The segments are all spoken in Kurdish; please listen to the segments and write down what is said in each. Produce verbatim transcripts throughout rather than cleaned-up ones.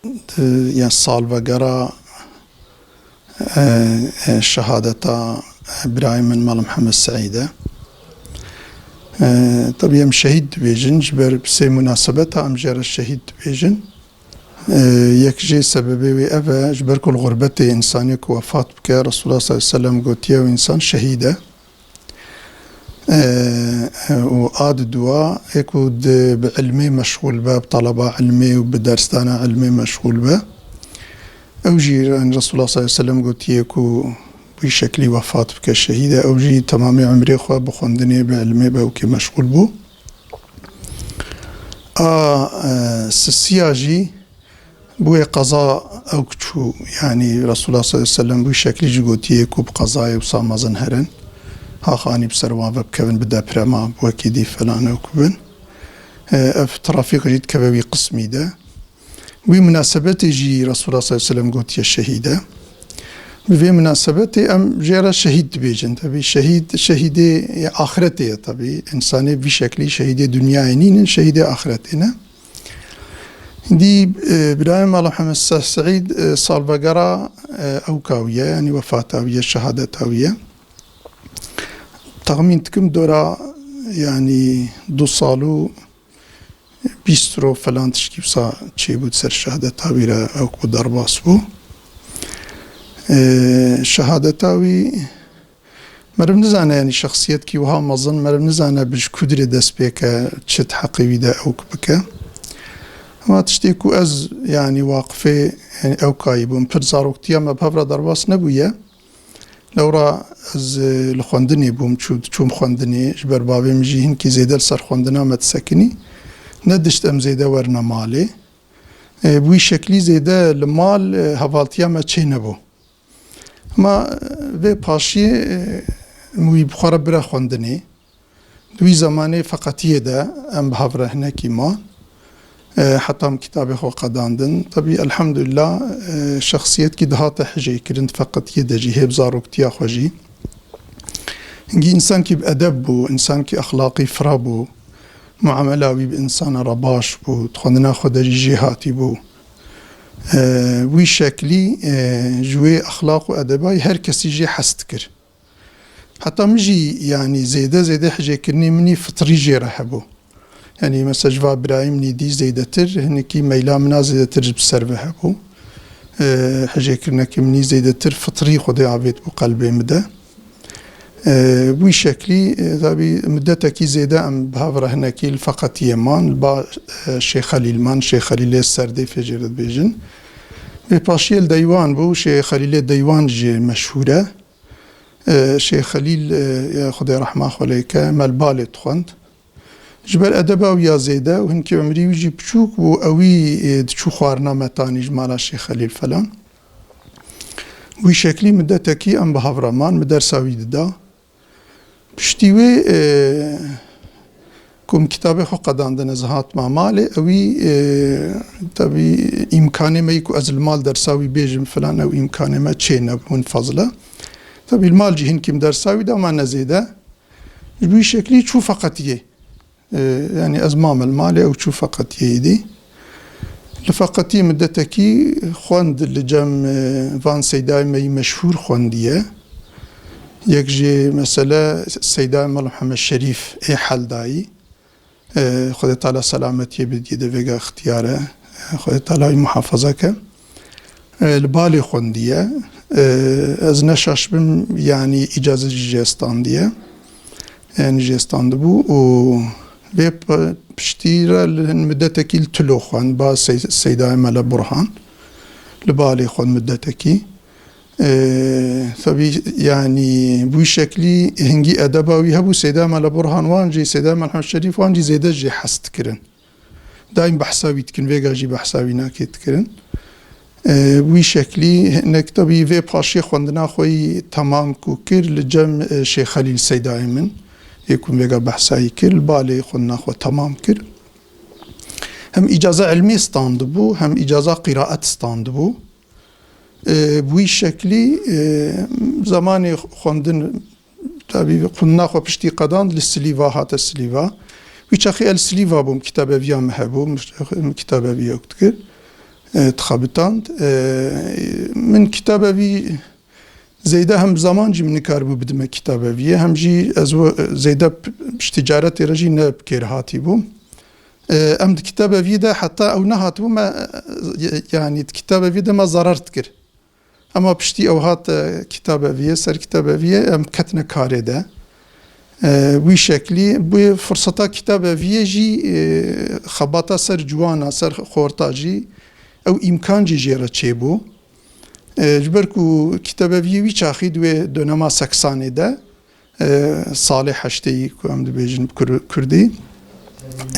di, ya salvegera, e, e, şehadeta birayê min Mala Mihemed Seîd e. E, tabî em şehîd dibêjin, ji ber sê munasebeta em jê re şehîd dibêjin. E, yek jê sebebê wê ev e, ji ber ku li xurbetê însanê ku wefat bike, Resulullah sallallahu aleyhi ve sellem gotiye, ew însan şehîd e. E, e, û a di dua, ê ku di, bi ilmê meşxûl be, bi taleba ilmê û bi dersdana ilmê meşxûl be. Ew jî, yani, Resulullah sallallahu aleyhi ve sellem gotiye ku bi şeklî wefat bike, şehîd e. Ew jî temamê umrê xwe bi xwendinê, bi ilmê, bi ewkê meşxûl bû. A, e, sisiya jî bûye qeza ewk çû. Yani, Resulullah sallallahu aleyhi ve sellem bi şeklî jî gotiye ku bi qezayê wisa mezin herin. Haxanî bi ser wan ve bikevin, bi deprema, bi wekî dî falan ewk bin. E, ev trafîk jî dikeve wî qismî de. Wî munasebetê jî Resulullah sallallahu aleyhi ve sellem gotiye şehîd e. Bi vê munasebetê em jê re şehîd dibêjin. Tabî şehîd, şehîdê axiretê ye tabî. Însanê vî şeklî şehîdê dinyayê nînin, şehîdê axiretê ne. Dî, e, birayê Mala Mihemed Se-, Seîd, e, salvegera, e, ewka wî ye, yanî wefata wî ye, şehadeta wî ye. Texmîn dikim dora, yanî du sal û bîst roj falan tişkî wisa çêbû ser şehadeta wî re, ew ku derbas bû. Ee, şehadeta wî meriv nizane, yanî şexsiyetkî wiha mezin, meriv nizane bi ji ku dirê dest pê ke, çi di heqê wî de ew ku bike. Ama tiştê ku ez, yanî waqifê, yanî ew kayî bûm, pir zaroktiya me bi hev re derbas nebûye. Lewra ez, e, li xwendinê bûm, çû-, diçûm xwendinê, ji ber bavê min jî hinkî zêde li ser xwendina me disekinî. Nedişt em zêde werine malê. E, bi wî şeklî zêde li mal, e, hevaltiya me çê nebû. Ma, e, vê paşiyê, e, min wî bi xwe re bire xwendinê. Di wî zemanê feqetiyê de em bi hev re hinekî man. E, heta em kitabê xwe qedandin. Tebî, elhamdulillah, e, şexsiyetkî dihate hijêkirin di feqetiyê de jî, hê bi zaroktiya xwe jî. Hingî însankî bi edeb bû, însankî exlaqî fira bû, muamela wî bi însana re baş bû, di xwendina xwe de jî jêhatî bû. E, wî şeklî, e, ji wê exlaq û edeba her kesî jê hez dikir. Heta min jî, yanî, zêde zêde hijêkirinê min î fitrî jê re hebû. Yanî, mesela, ji va birayê min î dî zêdetir, hinekî meyla min a zêdetir ji bi ser ve hebû. E, hijêkirinekî min î zêdetir fitrî Xwedê avêt bû qelbê min de. E, wî şeklî, e, tabî, midetekî zêde em bi hev re hinekî li feqetiyê man, li ba, e, Şêx Xelîl man, Şêx Xelîlê Serdê fêcê re dibêjin. Vê paşiyê li Deywan bû, Şêx Xelîlê Deywan jî meşhûr e. E, Şêx Xelîl, e, ya Xwedê rehma xwe lê ke, me li balê dixwend. Ji ber edeba wî ya zêde û hinkî umrî wî jî biçûk bû, ewî, e, diçû xwarina metanî ji mala Şêx Xelîl falan. Wî şeklî midetekî em bi hev re man, min dersa wî dida. Piştî wê, e, ku min kitabê xwe qedandin, ez hatma malê, ewî, e, tebî îmkanê me yî ku ez li mal dersa wî bêjim filan, ew îmkanê me çê nebûn fazla. Tebî li mal jî hinkî min dersa wî da, ma ne zêde. Ji bo wî şeklî çû feqetiyê. E, yanî ez mame li malê, ew çû feqetiyê êdî. Li feqetiyê midetekî xwend li cem, e, van seydayê me yî meşhûr xwendiye. Yek jê mesele Seydayê Mela Mihemed Şerîf ê Heldayî. E, Xwedê Teala selametiyê bidî de vêga ixtiyar e. E, Xwedê Teala wî muhafaza ke. E, li balê xwendiye. E, ez ne şaş bim, yanî îcaze jî jê standiye. Yanî jê standibû û vê p-, piştî re li hin midetekî li Tilo xwend, ba Sey-, Seydayê Mele Burhan. Li balê xwend midetekî. E, tebî, yanî, bi wî şeklî hingî edeba wî hebû, Seyda Mele Burhan wan jî, Seyda Mele Mihemed Şerîf wan jî zêde jê hez dikirin. Daîm behsa wî dikin, vêga jî behsa wî nakê dikirin. E, bi wî şeklî, hinek tebî vê paşê xwendina xwe yî temam ku kir, li cem, e, Şêx Xelîl Seydayê min, ê ku vêga behsa wî kir, li balê xwendina xwe temam kir. Hem îcaza ilmî standibû, hem îcaza qîraet standibû. E, bi wî şeklî, e, zemanê xwendin, tabî xwendina xwe piştî qedand li Silîva, hate Silîva. Wî çaxê ez li Silîva bûm, kitabeviya min hebû, min kitabeviya dikir. e, dixebitand. E, min kitaba vî zêde hem zaman jî min nikaribû bidime kitaba vî ye, hem jî ez we-, zêde p-, piştî caretê re jî ne bi kêr hatî bû. E, em di kitaba vî de heta ew nehatibû me, e, yanî di kitaba vî de me zarar dikir. Ema piştî ew hat, e, kitaba vî ye, ser kitaba vî ye, em ketine karê de. E, wî şeklî, bi firseta kitaba vî ye jî, e, xebata ser ciwana, ser xorta jî ew îmkan jî jê re çêbû. E, ji ber ku kitaba vî ye wî çaxî di wê dönema seksanê de, e, salê heşteyî ku em dibêjin bi kur-, kurdî,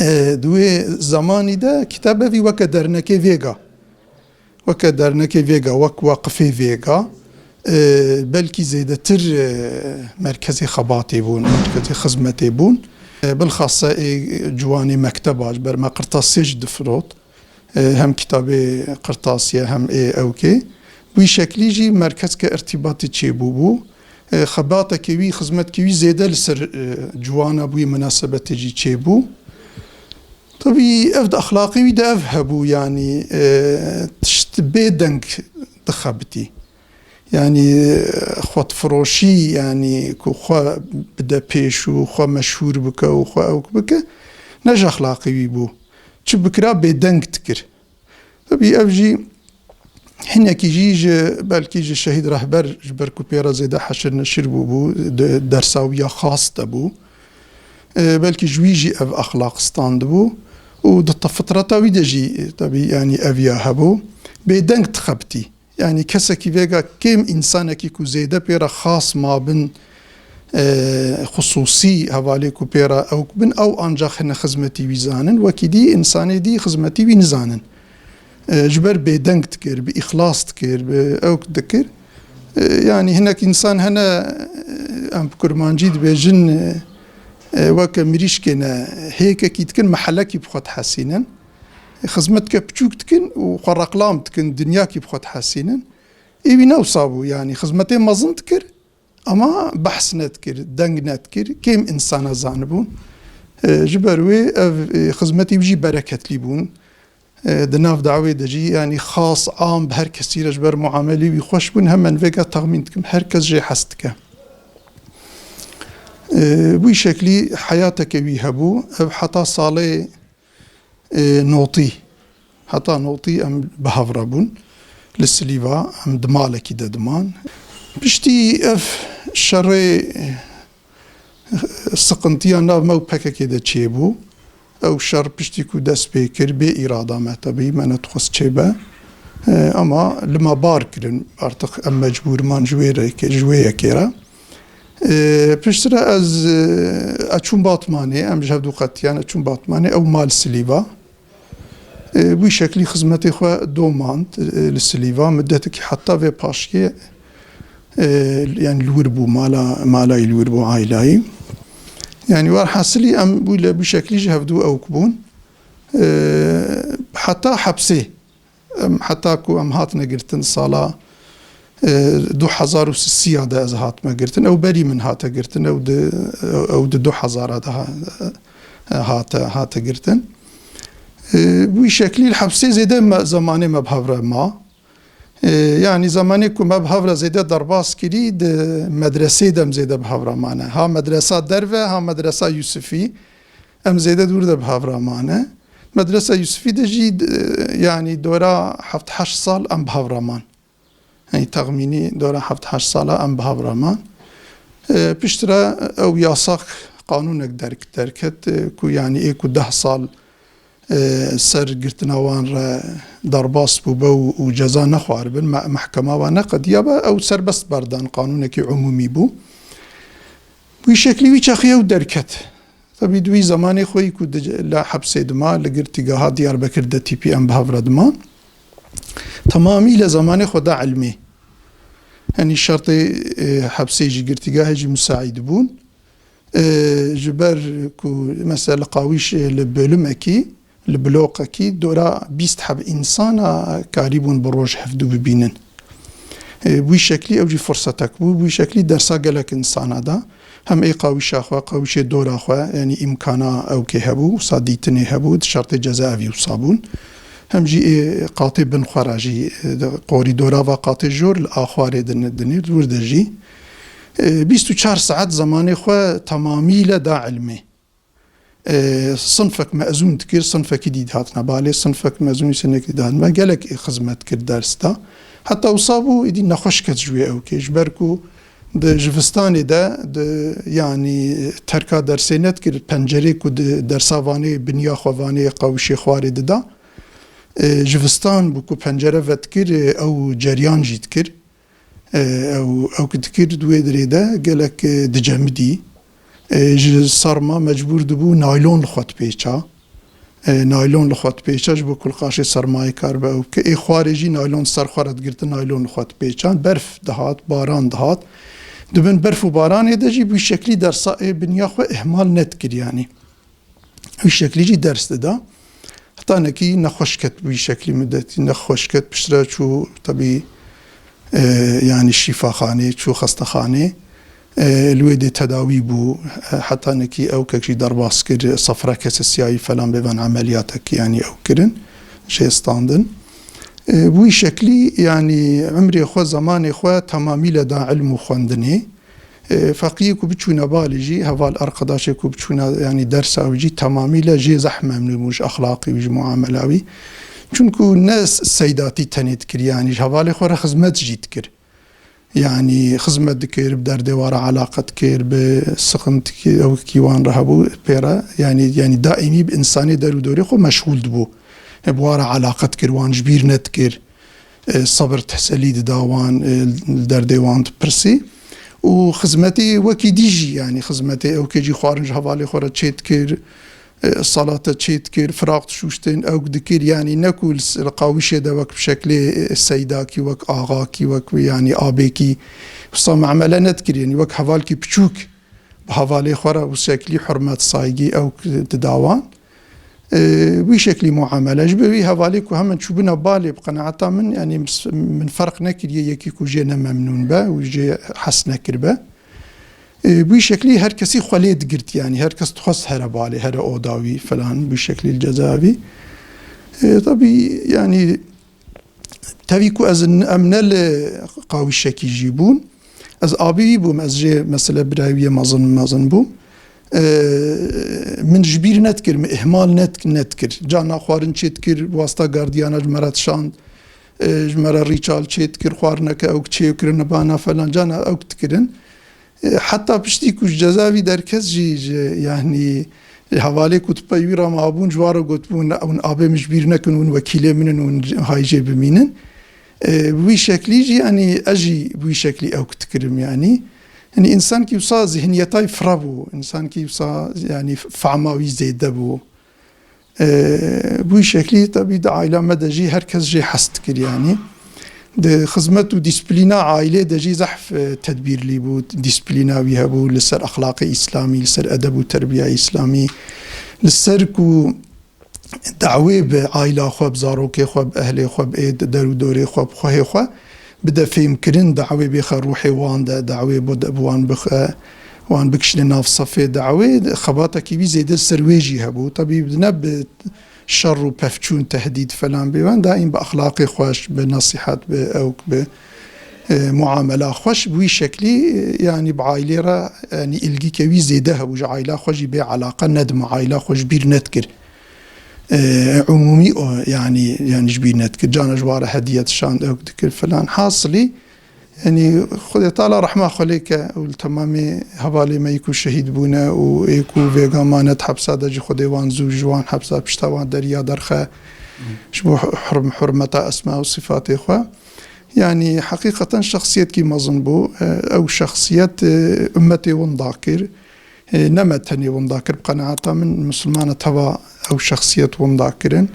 e, di wê zemanî de kitaba vî weke dernekê Vêga, weke dernekê Vêga, wek weqifê Vêga, e, belkî zêdetir, e, merkezê xebatê bûn, merkezê xizmetê bûn. E, bilxasa ê ciwanê mekteba, ji ber me qirtasê jî difirot. E, hem kitabê qirtasiye, hem ê ewkê. Wî şeklî jî merkezke irtîbatê çêbûbû. E, xebatekê wî, xizmetkê wî zêde li ser, e, ciwana bûyî, minasebetê jî çêbû. Tabî ev di exlaqê wî de ev hebû, yanî, e, tişt bê deng dixebitî. Yanî, e, xwedfiroşî, yanî ku xwe bide pêş û xwe meşhûr bike û xwe ewk bike, ne ji exlaqê wî bû. Çi bikira bêdeng dikir. Tabî ev jî hinekî jî ji, belkî ji Şehîd Rehber, ji ber ku pê re zêde heşir neşir bûbû, di dersa wî ya xas de bû. E, belkî ji wî jî ev exlaq standibû û di te-, fitreta wî de jî, e, tabî, yanî ev ya hebû. Bêdeng dixebitî. Yanî kesekî Vêga kêm, însanekî ku zêde pê re xas mabin, e, xusûsî hevalê ku pê re ewk bin, ew ancax hine xizmetî wî zanin, wekî dî, însanê dî xizmetî wî nizanin. E, ji ber bêdeng dikir, bi îxlas dikir, bi ewk dikir. E, yanî hinek însan hene, e, em bi kurmancî dibêjin, e, e, weke mirîşkê ne, hêkekî dikin, mehelekî bi xwe dihesînin. Xizmetke piçûk dikin û xwe reqlam dikin, dinyakî bi xwe dihesînin. Ê wî ne wisa bû, yanî xizmetê mezin dikir, ama behs nedikir, deng nedikir, kêm însana zanibûn. E, ji ber wê ev, e, xizmetî wî jî bereketlî bûn. E, di nav dawê de jî, yanî xas, am, bi her kesî re ji ber muamelê wî xweş bûn, hemen vêga texmîn dikim, her kes jê hez dike. E, wî şeklî heyateke wî hebû. Ev heta salê, e, notî, heta notî em bi hev re bûn. Li Silîva em di malekî de diman. Piştî ev şerê, e, siqintiya nav me û P K K de çêbû. Ew şer piştî ku dest pê kir, bê îrada me tebî, me nedixwest çêbe. E, ama li me bar kirin, artık em mecbûr man ji wê rêkê, ji wê yekê re. E, piştre ez, e, ez çûm Batmanê, em ji hevdû qetiyan, ez çûm Batmanê, ew mal Silîva. E, wî şeklî xizmetê xwe domand, e, li Silîva, midetekî heta vê paşkê, e, yanî li wir bû, mala, malayî li wir bû, ailayî. Yanî werhasilî em wî le bi şeklî ji hevdû ewk bûn. E, heta hepsê. Em, heta ku em hatine girtin sala, e, du hezar û sisiya de ez hatime girtin. Ew berî min hate girtin. Ew di, ew di du hezara de ha-, e, hate, hate girtin. E, wî şeklî li hepsê zêde me, zemanê me bi hev re ma. E, yanî zemanê ku me bi hev re zêde derbas kirî, di medresê de em zêde bi hev re mane. Ha medresa derve, ha medresa Yusifî. Em zêde dûr de bi hev re mane. Medresa Yusifî de jî, e, yanî dora heft heşt sal em bi hev re man. Yanî texmînî dora heft heşt sala em bi hev re man. E, piştre ew yasak qanûnek derk-, derket, e, ku yanî ê ku deh sal, e, ser girtina wan re derbas bûbe û, û ceza nexwaribin, me-, mehkema wan neqediyabe, ew serbest berdan, qanûnekî umûmî bû. Wî şeklî wî çaxî ew derket. Tabî di wî zemanê xwe yî ku di, li hepsê dima, li girtîgeha Diyarbekir de T P M bi hev re dima. Temamî li zemanê xwe da ilmê. Yanî şertê, e, hepsê jî, girtîgehê jî misaîd bûn. E, ji ber ku mesela li Qawîş, e, li bölümekî, li bloqekî dora bîst heb însana karîbûn bi roj hevdû bibînin. E, bi wî şeklî ew jî firsetek bû, bi wî şeklî dersa gelek însana da. Hem ê qawîşa xwe, qawîşê dora xwe, yanî îmkana ewkê hebû, wisa dîtinê hebû, di şertê cezaevî wisa bûn. Hem jî ê qatê bin xwe re jî, e, di qorîdora va qatê jor li axwarê din-, dinêr, di wir de jî. E, bîst û çar saet zemanê xwe temamîle da ilmê. E, sinfek mezûn dikir, sinfekî dî dihatine balê, sinfek mezûn, sinekî dihatine. Gelek xizmet kir ders da. Heta wisa bû, êdî nexweş ket ji wê ewkê. Ji ber ku di jivistanê de, di, yanî terka dersê nedikir, pencerê ku di dersa vanê, biniya xwe vanê, qawişê xwarê dida. E, jivistan bû ku pencere vedikir, e, ew ceryan jî dikir. E, ew, ew ku dikir di wê dirê de gelek, e, dicemidî. E, ji serma mecbûr dibû naylon li xwe dipêça. E, naylon li xwe dipêça ji bo ku li qaşê sermayê kar be ew bike. Ê xwarê jî naylon ser xwe re digirtin, naylon li xwe dipêça. Berf dihat, baran dihat. Di bin berf û baranê de jî bi wî şeklî dersa ê biniya xwe ihmal nedikir yanî. Wî şeklî jî ders dida. Heta nekî nexweş ket, wî şeklî mudetî nexweş ket. Piştre çû tebî, e, yanî şîfaxanê, çû xestexanê. E, li wê dê tedawî bû. E, heta nekî ew kek jî derbas kir, sefre kesesiyayî falan bêvan emeliyatek yanî ew kirin, jê standin. E, bi wî şeklî yanî emrê xwe, zemanê xwe temamî le da ilm û xwendinê. E, feqiyê ku biçûne balê jî, heval arkadaşê ku biçûne, yanî dersa wî jî temamî le jê zehf memnûn bû ji exlaqî wî, ji muamela wî. Çunku ne s-, seydatî tenê dikir, yanî ji hevalê xwe re xizmet jî dikir. Yanî xizmet dikir, bi derdê wan re eleqe dikir, bi sixintikî ewkî wan re hebû pê re. Yanî, yanî daîmî bi insanê der û dorê xwe meşxûl dibû. E, bi wan re eleqe dikir, wan ji bîr nedikir. E, sebir, teselî dida wan, e, li derdê wan dipirsî. Û xizmetê wekî dî jî, yanî xizmetê ewkê jî xwarin ji hevalê xwe re çê dikir, e, salate çê dikir, firaq dişûştin, ewk dikir, yanî ne ku li s-, li qawişê de wek bi şeklê, e, seydakî, wek axakî, wek, yanî abêkî wisa muamele nedikir, yanî wek hevalkî piçûk bi hevalê xwe re wî şeklî hurmet, saygî ewk dida wan. E, wî şeklî muamele. Ji bo wî hevalê ku hemin çûbûna balê bi qenaeta min, yanî min, min ferq nekiriye yekî ku jê ne memnûn be û jê hez nekiribe. E, bi wî şeklî her kesî xwe lê digirt, yanî her kes dixwest here balê, here oda wî filan, bi wî şeklî li ceza wî. E, tabî, yanî tevî ku ez n-, em ne li qawîşekî jî bûn. Ez abî wî bûm, ez jê mesele birayê wî yê mezin, mezin bûm. E, min ji bîr nedikir, min ihmal net-, nedikir. Carna xwarin çê dikir, wasta gardiyana ji me re dişand, e, ji me re rîçal çê dikir, xwarineke ew çê kirin, bana falan, carna ew dikirin. E, heta piştî ku ji ceza wî derket jî, ji, yanî, hevalê ku di pey wî re mabûn, ji wan re gotibûn, hûn abê min ji bîr nekin, hûn wekîlê min in, hûn hay jê bimînin. E, bi wî şeklî jî, yanî, ez jî bi wî şeklî ewk dikirim, yanî. Yanî, însankî wisa zihniyetay fira bû, însankî wisa, yanî, fehma wî zêde bû. E, bi wî şeklî, tebî di aîla me de jî her kes jê hez dikir, yanî. Di xizmet û dîsplîna aîlê de jî zehf, e, tedbîrlî bû, dîsplîna wî hebû li ser exlaqê îslamî, li ser edeb û terbiya îslamî, li ser ku dawê bi aîla xwe, bi zarokê xwe, bi ehlê xwe, bi ê der û dorê xwe, bi xwehê xwe bide fêhmkirin, dawê bêxe ruhê wan de, dawê bo de, bi wan bixe, wan bikişine nav sefê dawê, xebatekî wî zêde li ser wê jî hebû. Tebî ne bi şer û pevçûn, tehdîd falan bê, wan daîm bi exlaqê xweş, bi nesîhet, bi ewk, bi, e, muamela xweş, bi wî şeklî, e, yanî bi aîlê re, yanî îlgîke wî zêde hebû, ji aîla xwe jî bê eleqe nedime, aîla xwe ji bîr nedikir. E, umûmî o, yanî, yanî ji bîr nedikir. Carna ji wan re hediye dişand, ewk dikir falan. Hasilî, yanî Xwedê Teala rehma xwe lê ke û li temamê hevalê me yê ku şehîd bûne û ê ku vêga mane di hepsa de jî Xwedê wan zû ji wan hepsa pişta wan deriya derxe ji bo hurm-, hurmeta esma û sifatê xwe. Yanî heqîqeten şexsiyetkî mezin bû. E, ew şexsiyet, e, ummetê winda kir. E, ne me tenê winda kir, bi qenaeta min misilmana teva ew şexsiyet winda kirin.